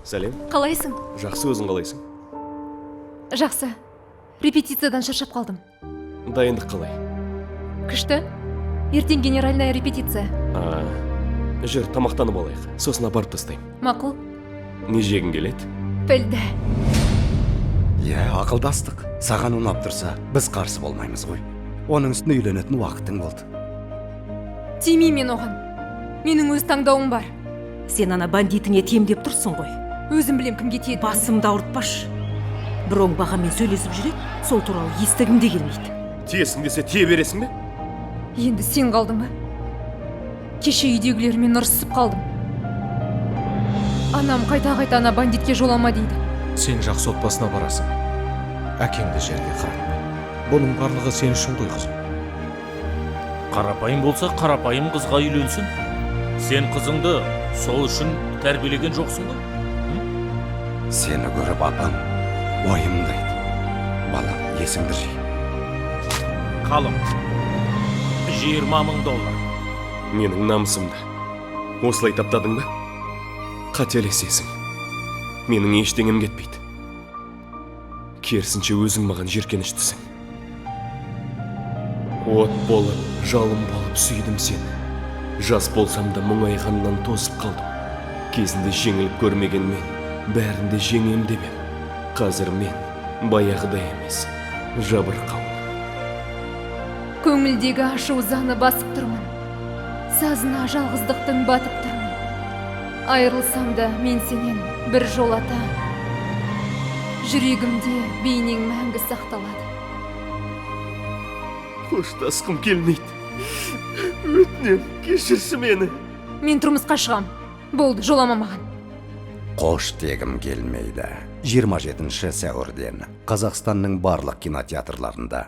Сәлем. Қалайсың? Жақсы, өзің қалайсың? Жақсы. Репетициядан шаршап қалдым. Дайындық қалай? Күшті. Ертең генеральная репетиция. А, жүр, тамақтанып алайық, сосын апарып тастаймын. Мақұл. Не жегің келеді? Пілді. Иә, ақылдастық. Саған ұнап тұрса, біз қарсы болмаймыз ғой. Оның үстіне үйленетін уақытың болды. Тимеймін мен оған. Менің өз таңдауым бар. Сен ана бандитіңе тием деп тұрсың ғой. Өзім білем кімге тиетінімді. Басымды ауыртпашы. Бір оңбағанмен сөйлесіп жүреді, сол туралы естігім де келмейді. Тиесің десе, тие бересің бе? Енді сен қалдың ба? Кеше үйдегілермен ұрысып қалдым. Анам қайта-қайта ана бандитке жолама дейді. Сен жақсы отбасына барасың, әкеңді жерге қаратма. Бұның барлығы сен үшін ғой, қызым. Қарапайым болса, қарапайым қызға үйленсін. Сен қызыңды сол үшін тәрбиелеген жоқсың ғой. Сені көріп, апам уайымдайды. Балам, есіңді жи. Қалың 20 000 доллар. Менің намысымды осылай таптадың ба? Қателесесің. Менің ештеңем кетпейді. Керісінше, өзің маған жеркеніштісің. От болып, жалын болып сүйдім сені. Жас болсам да, мұңайғаннан тозып қалдым. Кезінде жеңіліп көрмеген мен бәрін де жеңем деп ем. Қазір мен баяғыдай емес, жабырқаумын. Көңілдегі ашу ызаны басып тұрмын. Сазына жалғыздықтың батып тұрмын. Айырылсам да мен сенен бір жолата, жүрегімде бейнең мәңгі сақталады. Қоштасқым келмейді. Өтінем, кешірші мені. Мен тұрмысқа шығам. Болды, жолама маған. Қош дегім келмейді. 27 сәуірден Қазақстанның барлық кинотеатрларында.